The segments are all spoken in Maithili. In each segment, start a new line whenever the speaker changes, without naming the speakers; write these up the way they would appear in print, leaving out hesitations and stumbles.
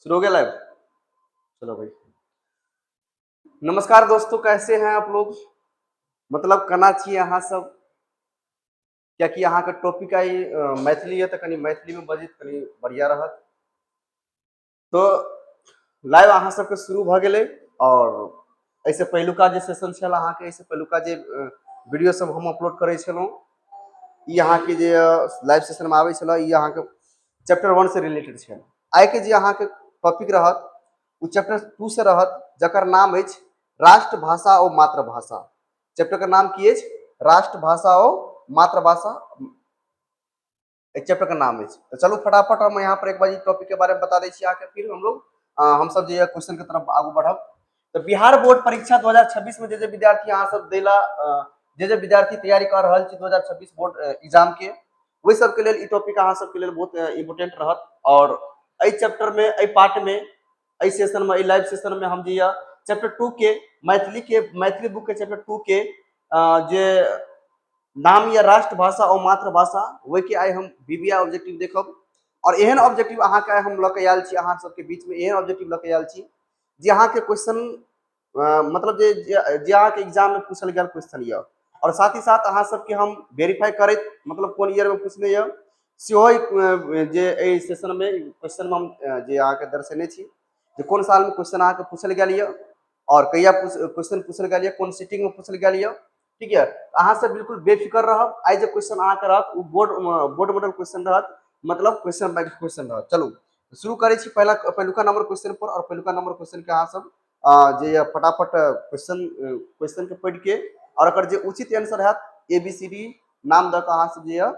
शुरू हो गया लाइव। चलो भाई, नमस्कार दोस्तों, कैसे हैं आप लोग? मतलब केना छी अहाँ सब? कियाकि अहाँके टॉपिक आइ मैथिली है तऽ कनि मैथिलीमे बजैत कनि बढ़िआँ रहत। तो लाइव अहाँ सबके शुरू भऽ गेलै आओर एहिसँ पहिलुका जे सेशन छल अहाँके, एहिसँ पहिलुका जे वीडियो सब हम अपलोड करै छलहुँ, ई अहाँके जे लाइव सेशनमे आबै छलै, ई अहाँके चैप्टर वन से रिलेटेड छल। आइके जे अहाँके टॉपिक रहत ओ चैप्टर टू से रहत, जकर नाम अछि राष्ट्रभाषा ओ मातृभाषा। चैप्टर के नाम की अछि? राष्ट्रभाषा ओ मातृभाषा एक चैप्टर के नाम अछि। तो चलू फटाफट हम यहाँ पर एक बार टॉपिक के बारे में बता दै छी अहाँके, फिर हम लोग हम सब जे क्वेश्चन के तरफ आगू बढ़ब। तो बिहार बोर्ड परीक्षा 2026 में जे जे विद्यार्थी अहाँ सब देला, जे जे विद्यार्थी तैयारी कर रहल छी 2026 बोर्ड एग्जाम के, ओहि सबके लेल ई टॉपिक अहाँ सबके लेल बहुत इम्पोर्टेंट रहत। और एहि चैप्टर में, एहि पार्ट में, एहि सेशन में, एहि लाइव सेशन में हम जे यऽ चैप्टर टू के मैथिली के, मैथिली बुक के चैप्टर टू के जे नाम या राष्ट्रभाषा और मातृभाषा, ओहिके आइ हम वी ऑब्जेक्टिव देखब। और एहन ऑब्जेक्टिव अहाँके आइ हम लऽ के आयल छी, अहाँ सबके बीच में एहन ऑब्जेक्टिव लऽ के आयल छी जे अहाँके क्वेश्चन मतलब जे जे अहाँके एग्जाम में पूछल गेल क्वेश्चन यऽ। और साथ ही साथ अहाँ सबके हम वेरीफाई करैत, मतलब कोन ईयर में पूछने यऽ, सेहो जे एहि सेशन में क्वेश्चन में हम जे अहाँके दर्शेने छी जे कोन साल में क्वेश्चन अहाँके पूछल गेल यऽ और कहिया क्वेश्चन पूछल गेल यऽ, कोन सिटिंग में पूछल गेल यऽ। ठीक है, अहाँ सब बिल्कुल बेफिक्र रहब। आइ जे क्वेश्चन अहाँके रहत ओ बोर्ड बोर्ड मॉडल क्वेश्चन रहत, मतलब क्वेश्चन बाय क्वेश्चन रहत। चलू शुरू करै छी पहला पहिलुका नंबर क्वेश्चन पर। और पहिलुका नंबर क्वेश्चन के अहाँ सब जे यऽ फटाफट क्वेश्चन क्वेश्चन के पढ़ि के और एकर जे उचित आंसर हैत, ए बी सी डी नाम दऽ कऽ अहाँ सब जे यऽ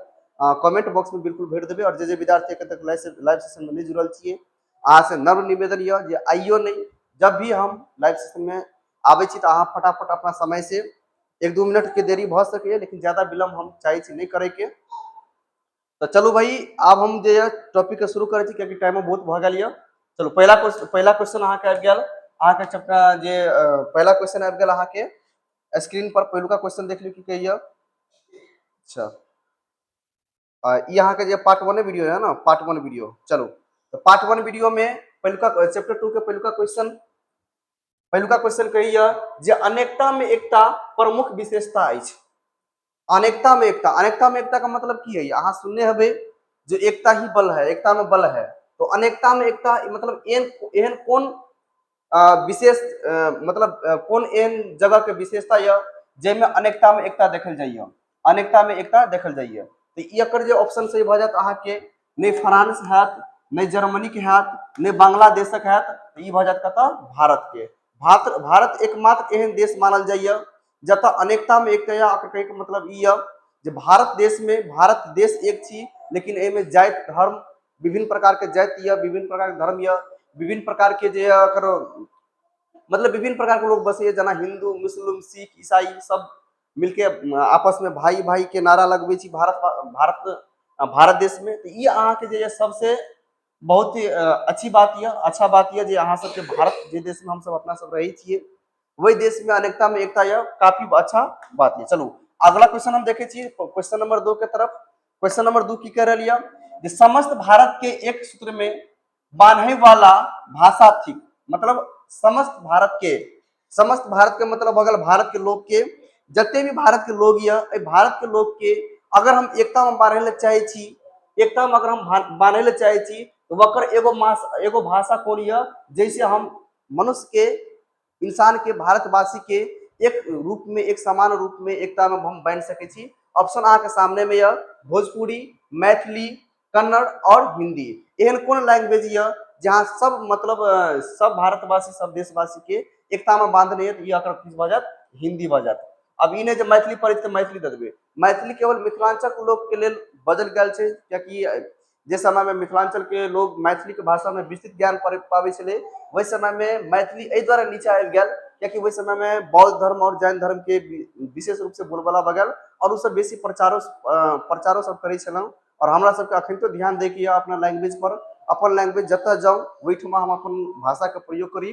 कमेंट बॉक्स में बिल्कुल भरि देबै। और जे जे विद्यार्थी एखन तक लाइव लाइव सेशन में नहि जुड़ल छियै, अहाँ से नम्र निवेदन यऽ जे आइयो नहि, जब भी हम लाइव सेशन में आबै छी तऽ अहाँ फटाफट अपना समय से, एक दू मिनट के देरी भऽ सकैए, लेकिन ज्यादा विलम्ब हम चाहै छी नहि करैके। तऽ चलू भाई, आब हम जे यऽ टॉपिक के शुरू करै छी, कियाकि टाइमो बहुत भऽ गेल यऽ। चलू, पहिला क्वेश्चन, पहिला क्वेश्चन अहाँके आबि गेल, अहाँके चैप्टर जे पहिला क्वेश्चन आबि गेल अहाँके स्क्रीन पर। पहिलुका क्वेश्चन देख लियौ की कहैया। अच्छा, ई अहाँके जे पार्ट वन वीडियो है ना, पार्ट वन वीडियो। चलू, तऽ पार्ट वन वीडियो में पहिलुका चैप्टर टू के पहिलुका क्वेश्चन, पहिलुका क्वेश्चन कहैया जे अनेकता में एकता प्रमुख विशेषता अछि। अनेकता में एकता, अनेकता में एकता का मतलब की है? अहाँ सुनने हेबै जे एकता ही बल है, एकता में बल है। तो अनेकता में एकता मतलब एहन एहन कोन विशेष, मतलब कोन एहन जगह के विशेषता यऽ जाहिमे अनेकता में एकता देखल जाइए, अनेकता में एकता देखल जाइए? तऽ ई एकर जे ऑप्शन सही भऽ जायत अहाँके, नहि फ्रांस हैत, नहि जर्मनी के हैत, नहि बांग्लादेशक हैत, तऽ ई भऽ जायत कतऽ? भारत के। भारत, भारत एकमात्र एहन देश मानल जाइए जतऽ अनेकता में एकता यऽ। एकर कहैके मतलब ई यऽ जे भारत देश में, भारत देश एक छी, लेकिन एहिमे जाति धर्म, विभिन्न प्रकार के जाति यऽ, विभिन्न प्रकार के धर्म यऽ, विभिन्न प्रकार के जे यऽ एकर मतलब विभिन्न प्रकार के लोग बसैए, जेना हिंदू, मुस्लिम, सिख, ईसाई, सब मिलके आपस में भाई भाई के नारा लगबै छी भारत भारत भारत देश में। तऽ ई अहाँके जे यऽ सबसे बहुत ही अच्छी बात यऽ, अच्छा बात यऽ जे अहाँ सबके भारत जे देश में हमसब अपना सब रहै छियै, वही देश में अनेकता में एकता यऽ, काफी अच्छा बात यऽ। चलू, अगला क्वेश्चन हम देखै छी, क्वेश्चन नंबर दो के तरफ। क्वेश्चन नंबर दू की कह रहल यऽ जे समस्त भारत के एक सूत्र में बांधे वाला भाषा थिक। मतलब समस्त भारत के, समस्त भारत के मतलब भऽ गेल भारत के लोग के, जते भी भारत के लोग यऽ, एहि भारत के लोग के अगर हम एकता में बांधे लए चाहै छी, एकता में अगर हम बांधे लए चाहै छी, तऽ ओकर एगो मास एगो भाषा कोन यऽ जैसे हम मनुष्य के, इंसान के, भारतवासी के एक रूप में, एक समान रूप में एकता में हम बांधि सकै छी? ऑप्शन अहाँके सामने में यऽ भोजपुरी, मैथिली, कन्नड़ और हिंदी। एहन कोन लैंग्वेज यऽ जहाँ सब मतलब सब भारतवासी, सब देशवासी के एकता में बांधने यऽ? तऽ ई एकर की भऽ जायत? हिंदी भऽ जायत। आब ई नहि जे मैथिली पढ़ै छी तऽ मैथिली दऽ देबै। मैथिली केवल मिथिलांचल के लोक के लेल बजल गेल छै, कियाकि जे समय में मिथिलांचल के लोग मैथिली के भाषा में विस्तृत ज्ञान पाबै छलै, ओहि समय में मैथिली एहि दुआरे नीचा आबि गेल कियाकि ओहि समय में बौद्ध धर्म और जैन धर्म के विशेष रूप से बोलबाला भऽ गेल और ओ सब बेसी प्रचारो प्रचारो सब करै छलहुँ। और हमरा सबके अखनितो ध्यान दैके यऽ अपना लैंग्वेज पर। अपन लैंग्वेज जतऽ जाउ, ओहिठमा हम अपन भाषाके प्रयोग करी,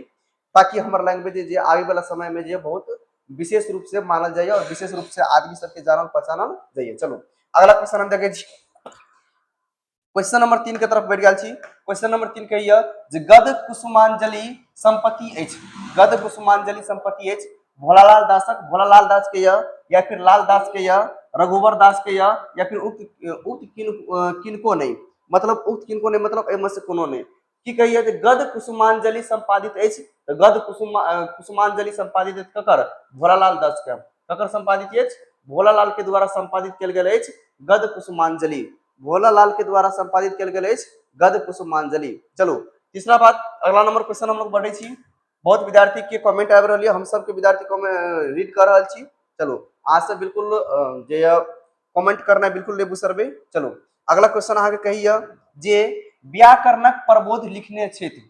ताकि हमर लैंग्वेज जे आबै वाला समय में जे बहुत विशेष रूप से मानल जाइए और विशेष रूप से आदमी सबके जानल पहचानल जाइए। चलू, अगला क्वेश्चन हम देखै छी। क्वेश्चन नंबर 3 के तरफ बढ़ि गेल छी। क्वेश्चन नंबर 3 कहैया जे गद कुसुमांजलि संपत्ति अछि। गद कुसुमांजलि संपत्ति अछि भोलालाल दासक, भोलालाल दास के यऽ या फिर लाल दास के यऽ, रघुवर दास के यऽ या फिर उक्त उक्त किनको नहि, मतलब उक्त किनको नहि मतलब एहिमे से कोनो नहि। की कहैया जे गद कुसुमांजलि संपादित अछि, तऽ गद कुसुमांजलि संपादित अछि ककर? भोलालाल दास के। ककर संपादित अछि? भोलालाल के द्वारा संपादित कयल गेल अछि गद कुसुमांजलि। भोलालाल के द्वारा संपादित कयल गेल अछि गद कुसुमांजलि। चलू तीसरा बात, अगला नंबर क्वेश्चन हम लोग बढ़ै छी। बहुत विद्यार्थी के कमेंट आबि रहल यऽ, हम सबके विद्यार्थी कमेंट रीड कर रहल छी। चलू आज से बिल्कुल जे यऽ कमेंट करना बिल्कुल नहीं बिसरबै। चलू अगला क्वेश्चन अहाँके कहिए जे व्याकरणक प्रबोध लिखने छथि।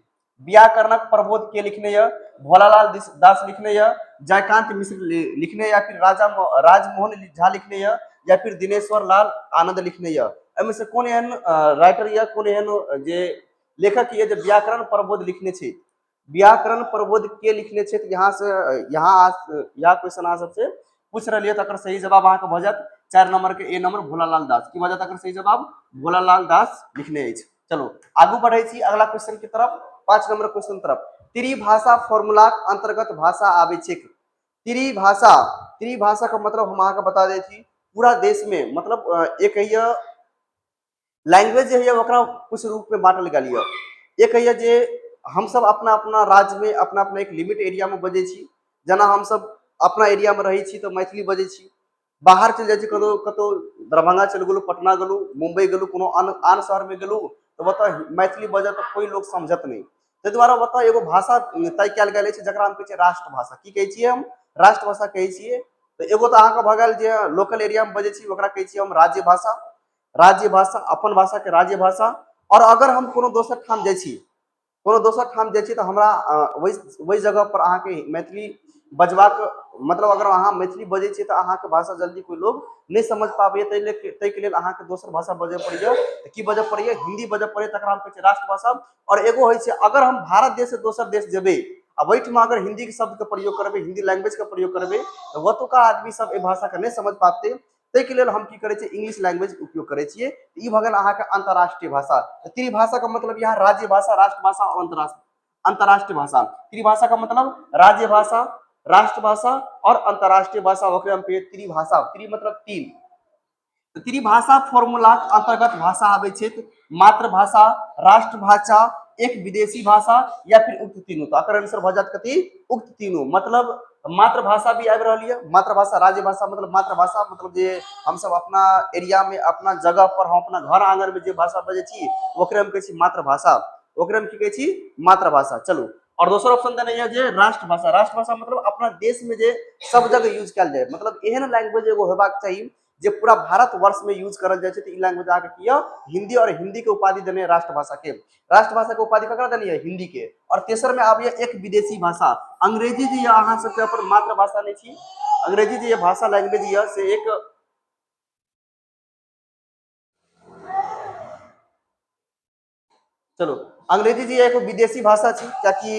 व्याकरणक प्रबोध के लिखने यऽ? भोलालाल दास लिखने यऽ, जयकांत मिश्र लिखने या फिर राजमोहन झा लिखने यऽ या फिर दिनेश्वर लाल आनंद लिखने यऽ। एहिमे से कोन एहन राइटर यऽ, कोन एहन जे लेखक यऽ जे व्याकरण प्रबोध लिखने छै? व्याकरण प्रबोध के लिखने छै? यहाँ से यहाँ यहाँ क्वेश्चन अहाँ सबसे पूछ रहल यऽ, तकर सही जवाब अहाँके भऽ जायत 4 नंबर के ए नंबर भोलालाल दास। की भऽ जायत एकर सही जवाब? भोलालाल दास लिखने अछि। चलो आगू बढ़े छी अगला क्वेश्चन के तरफ, 5 नंबर क्वेश्चन तरफ। त्रिभाषा फॉर्मूलाक अंतर्गत भाषा आबै छै। त्रिभाषा, त्रिभाषा का मतलब हम अहाँके बता दै छी, पूरा देश में मतलब एक होइए लैंग्वेज जे होइए ओकरा कुछ रूप में बांटल गेल यऽ। एक होइए जे हमसब अपना अपना राज्य में अपना अपना एक लिमिट एरिया में बजै छी, जेना हमसब अपना एरिया में रहै छी तऽ मैथिली बजै छी, बाहर चलि जाइ छी कतहु कतहु दरभंगा चलि गेलहुँ, पटना गेलहुँ, मुम्बई गेलहुँ, कोनो आन आन शहरमे गेलहुँ तऽ ओतऽ मैथिली बजत तऽ कोइ लोक समझत नहि। ताहि दुआरे ओतऽ एगो भाषा तय कयल गेल अछि जकरा हम कहै छियै राष्ट्रभाषा। की कहै छियै हम? राष्ट्रभाषा कहै छियै। तऽ एगो तऽ अहाँके भऽ गेल जे लोकल एरियामे बजै छी ओकरा कहै छियै हम राज्य भाषा, राज्य भाषा अपन भाषाके राज्य भाषा। आओर अगर हम कोनो दोसर ठाम जाइ छी, कोनो दोसर ठाम जाइ छी तऽ हमरा ओहि ओहि जगहपर अहाँके मैथिली बजबाक मतलब अगर अहाँ मैथिली बजै छियै तऽ अहाँके भाषा जल्दी कोइ लोग नहि समझ पाबैए, ताहि लेल ताहिके लेल अहाँके दोसर भाषा बजय पड़ैए। तऽ की बजय पड़ैए? हिन्दी बजय पड़ैए, तकरा हम कहै छियै राष्ट्रभाषा। आओर एगो होइ छै अगर हम भारत देशसँ दोसर देश जेबै आ ओहिठमा अगर हिन्दीके शब्दके प्रयोग करबै, हिन्दी लैंग्वेजके प्रयोग करबै तऽ ओतुका आदमी सब एहि भाषाके नहि समझ पाबतै। ताहिके लेल हम की करै छियै? इंग्लिश लैंग्वेज उपयोग करै छियै। ई भऽ गेल अहाँके अंतर्राष्ट्रीय भाषा। तऽ त्रिभाषाके मतलब यहाँ राज्य भाषा, राष्ट्रभाषा और अंतर्राष्ट्रीय भाषा। त्रिभाषा का मतलब राज्य भाषा, राष्ट्रभाषा और अंतर्राष्ट्रीय भाषा, ओकरे हम कहिए त्रिभाषा। त्रि मतलब तीन। तऽ त्रिभाषा फॉर्मूलाक अंतर्गत भाषा आबै छै मातृभाषा, राष्ट्रभाषा, एक विदेशी भाषा या फिर उक्त तीनू। तऽ एकर आंसर भऽ जायत कथी? उक्त तीनू। मतलब मातृभाषा भी आबि रहल यऽ, मातृभाषा, राज्य भाषा मतलब मातृभाषा मतलब जे हमसब अपना एरिया में अपना जगह पर हम अपना घर आंगन में जे भाषा बजै छी ओकरे हम कहै छी मातृभाषा, ओकरे हम की कहै छी? मातृभाषा। चलू और दोसर ऑप्शन देने यऽ जे राष्ट्रभाषा। राष्ट्रभाषा मतलब अपना देश में जे सब जगह यूज कयल जाय, मतलब एहन लैंग्वेज एगो होबाक चाही जे पूरा भारत वर्ष में यूज करल जाइ छै। तऽ ई लैंग्वेज अहाँके की यऽ? हिंदी। और हिंदी के उपाधि देने राष्ट्रभाषा के, राष्ट्रभाषा के उपाधि ककरा देने यऽ? हिंदी के। और तेसर में आबैए एक विदेशी भाषा अंग्रेजी, जे यऽ अहाँ सबके अपन मातृभाषा नहि छी। अंग्रेजी जे यऽ भाषा लैंग्वेज यऽ से एक चलो अंग्रेजी जे एगो विदेशी भाषा छी, कियाकि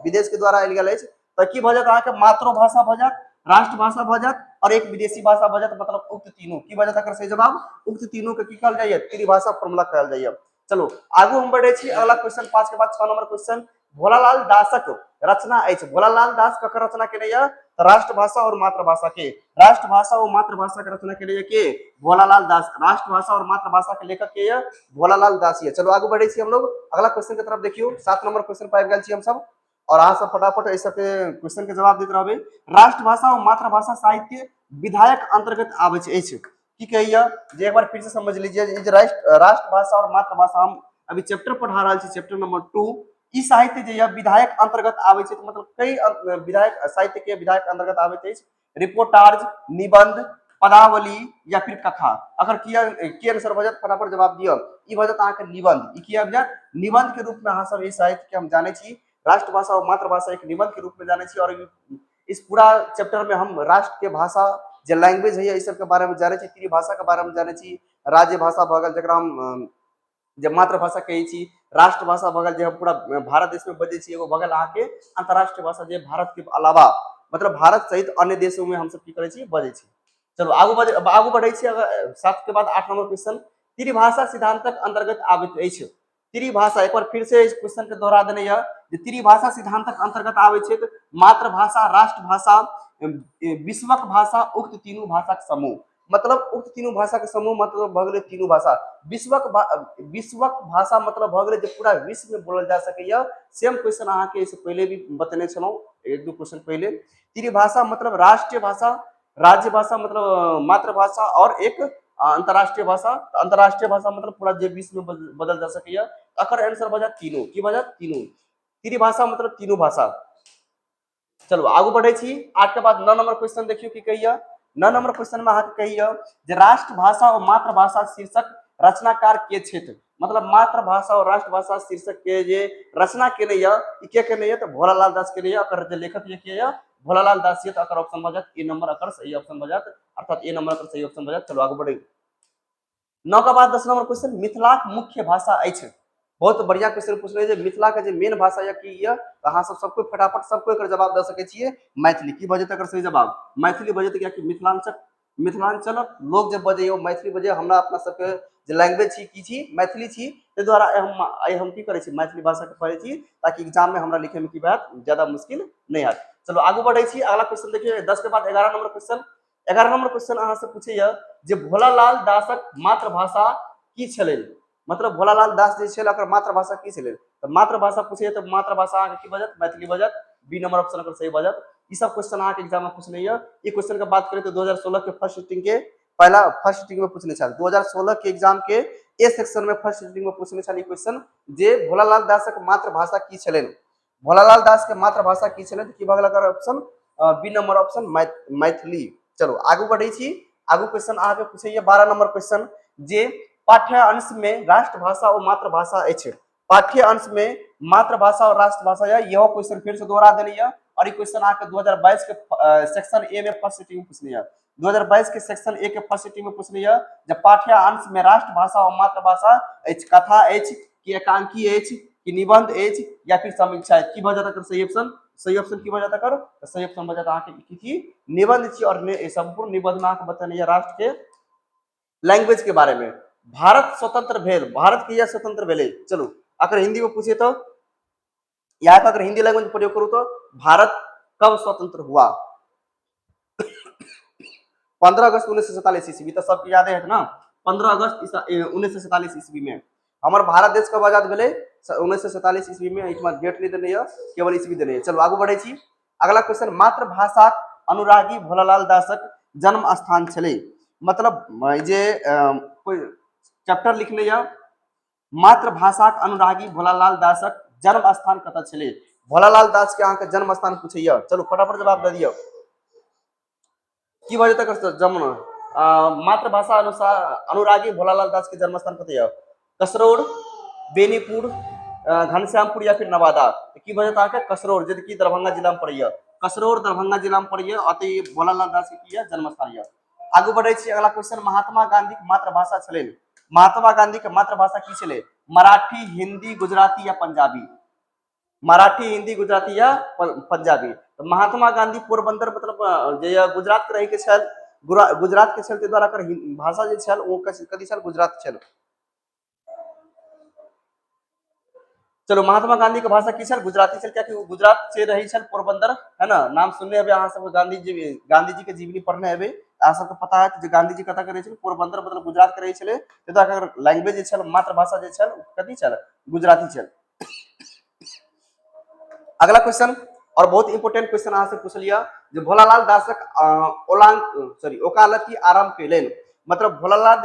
विदेश के द्वारा आयल गेल अछि। तऽ की भऽ जायत अहाँके? मातृभाषा भऽ जायत, राष्ट्रभाषा भऽ जायत और एक विदेशी भाषा भऽ जायत, मतलब उक्त तीनू। की भऽ जायत एकर सही जवाब? उक्त तीनू के की कहल जाइए? त्रिभाषा फॉर्मूला कहल जाइए। चलो आगू हम बढ़े छी अगला क्वेश्चन 5 के बाद 6 नंबर क्वेश्चन। भोलालाल दासक रचना अछि। भोलालाल दास ककर रचना केने यऽ? तऽ राष्ट्रभाषा और मातृभाषा के। राष्ट्रभाषा और मातृभाषा के रचना केने यऽ के? भोलालाल दास। राष्ट्रभाषा और मातृभाषा के लेखक के यऽ? भोलालाल दास यऽ। चलो आगू बढ़े छी हम लोग अगला क्वेश्चन के तरफ। देखियो 7 नंबर क्वेश्चन पर आबि गेल छी हम सब और अहाँ सब फटाफट एहि सबके क्वेश्चन के जवाब दैत रहबै। राष्ट्रभाषा और मातृभाषा साहित्य विधायक अंतर्गत आबै अछि। की कहैया जे एक बार फिर से समझ लीजिए, जे राष्ट्रभाषा और मातृभाषा हम अभी चैप्टर पढ़ा रहल छी, चैप्टर नंबर 2, ई साहित्य जे यऽ विधायक अंतर्गत आबै छै। मतलब कई विधायक साहित्य के विधायक अंतर्गत आबैत अछि। रिपोर्टाज, निबंध, पदावली या फिर कथा। अगर की आंसर भऽ जायत फटाफट जवाब दिअ। ई भऽ जायत अहाँके निबंध। ई की आबि जायत? निबंध के रूप में अहाँ सब ई साहित्य के हम जानै छी। राष्ट्रभाषा और मातृभाषा एक निबंध के रूप में जानै छी और इस पूरा चैप्टर में हम राष्ट्र के भाषा जे लैंग्वेज है ई सब के बारे में जानै छी, त्रिभाषा के बारे में जानै छी। राज्य भाषा भऽ गेल जकरा हम जे मातृभाषा कहै छी, राष्ट्रभाषा भऽ गेल जे हम पूरा भारत देश में बजै छी, एगो भऽ गेल अहाँके अंतर्राष्ट्रीय भाषा जे भारत के अलावा मतलब भारत सहित अन्य देशों में हमसब की करै छी? बजै छी। चलो आगू बढ़ै छी। अगर 7 के बाद 8 नंबर क्वेश्चन। त्रिभाषा सिद्धांतक अंतर्गत आबैत अछि। त्रिभाषा, एक बार फिर से इस क्वेश्चन के दोहरा देने यऽ जे त्रिभाषा सिद्धांतक अंतर्गत आबै छै मातृभाषा, राष्ट्रभाषा, विश्वक भाषा, उक्त तीनू भाषाक समूह। मतलब उक्त तीनू भाषा के समूह मतलब भऽ गेलै तीनू भाषा। विश्वक भाषा मतलब भऽ गेलै जे पूरा विश्व में बोलल जा सकैया। सेम क्वेश्चन अहाँके एहिसँ पहिले भी बतेने छलहुँ, एक दू क्वेश्चन पहिले। त्रिभाषा मतलब राष्ट्रीय भाषा, राज्य भाषा मतलब मातृभाषा और एक अंतर्राष्ट्रीय भाषा। अंतर्राष्ट्रीय भाषा मतलब पूरा जे विश्व में बदल जा सकैया। एकर आंसर भऽ जायत तीनू। की भऽ जायत? तीनू। त्रिभाषा मतलब तीनू भाषा। चलू आगू बढ़ै छी। 8 के बाद 9 नंबर क्वेश्चन देखियौ की कहैया। 9 नंबर क्वेश्चन में अहाँके कहैया जे राष्ट्रभाषा और मातृभाषा शीर्षक रचनाकार के छथि। मतलब मातृभाषा और राष्ट्रभाषा शीर्षक के जे रचना केने यऽ, ई के केने यऽ? तऽ भोलालाल दास केने यऽ। एकर जे लेखक ये के यऽ? भोलालाल दास यऽ। तऽ एकर ऑप्शन भऽ जायत ए नंबर, एकर सही ऑप्शन भऽ जायत, अर्थात ए नंबर एकर सही ऑप्शन भऽ जायत। चलू आगू बढ़ै। 9 के बाद 10 नंबर क्वेश्चन, मिथिलाक मुख्य भाषा अछि। बहुत बढ़िया क्वेश्चन पूछने जे मिथिला के जे मेन भाषा यऽ की यऽ, तऽ अहाँ सब सबकोइ फटाफट सबकोइ एकर जवाब दऽ सकै छियै। मैथिली। की भऽ जेतै एकर सही जवाब? मैथिली भऽ जेतै, कियाकि मिथिलांचलक लोक जे बजैए ओ मैथिली बजैए। हमरा अपना सबके जे लैंग्वेज छी की छी? मैथिली छी। ताहि दुआरे आइ हम की करै छी? मैथिली भाषाके पढ़ै छी, ताकि एग्जाममे हमरा लिखैमे की हैत? ज्यादा मुश्किल नहि हैत। चलू आगू बढ़ै छी। अगला क्वेश्चन देखियौ, 10 के बाद 11 नंबर क्वेश्चन। 11 नंबर क्वेश्चन अहाँ से पूछैए जे भोलालाल दासक मातृभाषा की छलै। मतलब भोलालाल दास जे छल ओकर मातृभाषा की छलै? तऽ मातृभाषा पूछैए तऽ मातृभाषा अहाँके की बजत? मैथिली बजत। बी नंबर ऑप्शन एकर सही बजत। ई सब क्वेश्चन अहाँके एग्जाम में पूछने यऽ। ई क्वेश्चन के बात करी तऽ 2016 के फर्स्ट सिटिंग के पहला फर्स्ट सिटिंग में पूछने छल। 2016 के एग्जाम के ए सेक्शन में फर्स्ट सिटिंग में पूछने छल ई क्वेश्चन जे भोलालाल दासक मातृभाषा की छलनि। भोलालाल दास के मातृभाषा की छलनि? की भऽ गेल एकर option? B number option, Maithili. चलू आगू बढ़ै छी। आगू क्वेश्चन अहाँके पूछैए 12 नंबर क्वेश्चन जे पाठ्य अंश में राष्ट्रभाषा और मातृभाषा अछि। पाठ्य अंश में मातृभाषा और राष्ट्रभाषा यह इहो क्वेश्चन फिर से दोहरा देने यऽ और ई क्वेश्चन अहाँके 2022 के सेक्शन ए में फर्स्ट सिटिंग में पूछने यऽ। 2022 के सेक्शन ए के फर्स्ट सिटिंग में पूछने यऽ जे पाठ्य अंश में राष्ट्रभाषा और मातृभाषा अछि, कथा अछि कि एकांकी अछि कि निबंध अछि या फिर समीक्षा अछि। की भऽ जायत एकर सही ऑप्शन? सही ऑप्शन की भऽ जायत एकर? तऽ सही ऑप्शन भऽ जायत अहाँके की की निबंध छी और संपूर्ण निबंध में अहाँके बतेने यऽ राष्ट्र के लैंग्वेज के बारे में। भारत स्वतंत्र भेल, भारत के यह स्वतंत्र भेलै। चलू अगर हिंदी में पूछे तो यहाँ पर अगर हिंदी लैंग्वेज प्रयोग करूँ तो भारत कब स्वतंत्र हुआ? 15 अगस्त 1947 ईस्वी। तो सबके याद है ना, 15 अगस्त 1947 ईस्वी में हमर भारत देश कब आजाद भेलै? 1947 ईस्वी में। एहिठमा डेट नहीं देने यऽ, केवल ईस्वी देने यऽ। चलू आगू बढ़ै छी। अगला क्वेश्चन, मातृभाषाक अनुरागी भोलालाल दासक जन्म स्थान छलै। मतलब जे कोई चैप्टर लिखने यऽ, मातृभाषाक अनुरागी भोलालाल दासक जन्म स्थान कतऽ छलै? भोलालाल दास के अहाँके जन्म स्थान पूछैया। चलू फटाफट जवाब दऽ दियौ, की भऽ जेतै एकर जन्म? मातृभाषा अनुसार अनुरागी भोलालाल दास के जन्म स्थान कतऽ यऽ? कसरौर, बेनीपुर, घनश्यामपुर या फिर नवादा। की भऽ जेतै अहाँके? कसरौर, जे कि दरभंगा जिला में पड़ैया। कसरौर दरभंगा जिला में पड़ैया, ओतऽ भोलालाल दास के की यऽ? जन्म स्थान यऽ। आगू बढ़ै छी। अगला क्वेश्चन, महात्मा गांधी के मातृभाषा छलै। महात्मा गांधी के मातृभाषा की छलै? मराठी, हिंदी, गुजराती या पंजाबी? मराठी, हिंदी, गुजराती या पंजाबी। तऽ महात्मा गांधी पोरबंदर मतलब जे यऽ गुजरात के रहै के छल, गुजरात के छल, ताहि दुआरे एकर भाषा जे छल ओ कथी छल? गुजरात छल। चलो महात्मा गांधी के भाषा की छल? गुजराती छल, कियाकि ओ गुजरात से रहै छल, पोरबंदर है ना। नाम सुनने हेबै अहाँ सब, गांधी जी, गांधी जी के जीवनी पढ़ने हेबै, अहाँ सबके पता हैत जे गांधी जी कतऽ के रहै छल? पोरबंदर मतलब गुजरात के रहै छलै। ताहि दुआरे लैंग्वेज जे छल, मातृभाषा जे छल, कथी छल? गुजराती छल। अगला क्वेश्चन और बहुत इंपोर्टेंट क्वेश्चन अहाँ से पूछल यऽ जे भोलालाल दासक ओलांग सॉरी ओकालति आरंभ कयलनि। मतलब भोलालाल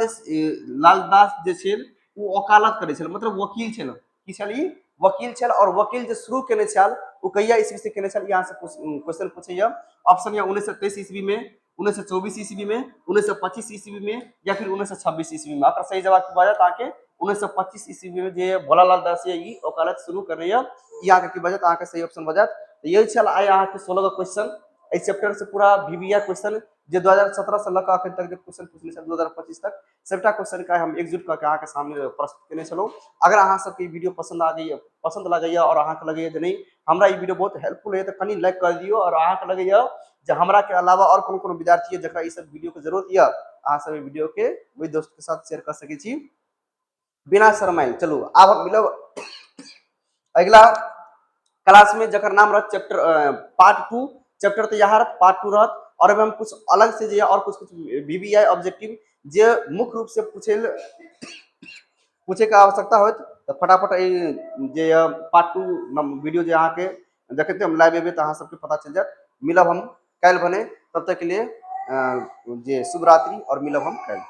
लाल दास जे छल ओ वकालत करै छल, मतलब वकील छल। की छल? ई वकील छल। और वकील जे शुरू केने छल ओ कहिया ईस्वी से केने छल, ई अहाँ से क्वेश्चन पूछैया। ऑप्शन यऽ 1923 ईस्वी में, 1924 ईस्वी में, 1925 ईस्वी में या फिर 1926 ईस्वी में। अकर सही जवाब की भऽ जायत अहाँके? 1925 ईस्वी में जे भोलालाल दास ये ई वकालत शुरू करने यऽ, ई अहाँके की भऽ जायत? अहाँके सही ऑप्शन भऽ जायत। तऽ यही छल आइ अहाँके 16 गो क्वेश्चन। एहि चैप्टर से पूरा वीवीआई क्वेश्चन जे 2017 से लऽ कऽ अखन तक जे क्वेश्चन पूछने छल 2025 तक, सबटा क्वेश्चन के हम एकजुट कऽ के अहाँके सामने प्रस्तुत केने छलहुँ। अगर अहाँ सबके ई वीडियो पसंद आ गई, पसंद लगैया और अहाँके लगैया जे नहीं हमरा ई वीडियो बहुत हेल्पफुल होइए, तऽ कनि लाइक कर दियौ। और अहाँके लगैया जे हमरा के अलावा और कोनो कोनो विद्यार्थी यऽ जकरा ई सब वीडियो के जरूरत यऽ, अहाँ सब ई वीडियो के ओहि दोस्त के साथ शेयर कऽ सकै छी। बिना शरमाइल। चलू, आब हम मिलब अगिला क्लास में, जकर नाम रहत चैप्टर पार्ट 2। चैप्टर तऽ इएह रहत, पार्ट 2 रहत। और एहिमे हम कुछ अलग से जे और कुछ कुछ वीवीआई ऑब्जेक्टिव जे मुख्य रूप से पूछे पूछे के आवश्यकता होत, तऽ फटाफट एहि जे पार्ट 2 वीडियो जे अहाँके देखते हम लाइव एबै, तऽ अहाँ सबके पता चलि जायत। मिलब हम काल्हि भने, तब तक के लिए जे शुभ रात्रि और मिलब हम काल्हि।